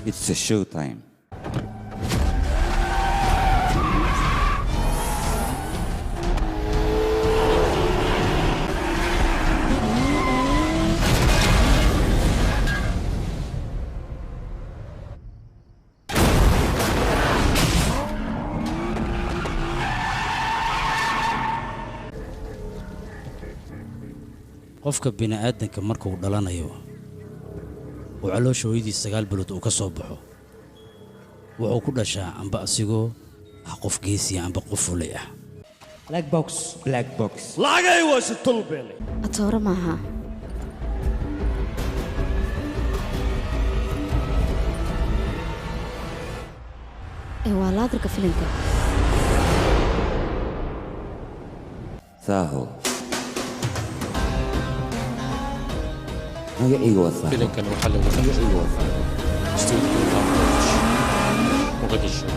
It's a show time. Qofka bini'aadanka markuu dhalanayo oo caloosha hooyadiis 9 bilood uu ka soo baxo, wuxuu ku dhashaa amba asigoo ah qof geesiya amba qof fulay ah. Black box, black box. Lacagay waa si tulbeelay. Atooro maaha. Ee waa laadarka filimka. Saaho, magacayga waa Saaho. Filimkan waxaa lagu Magacayga waa Saaho. Studio Muqdisho.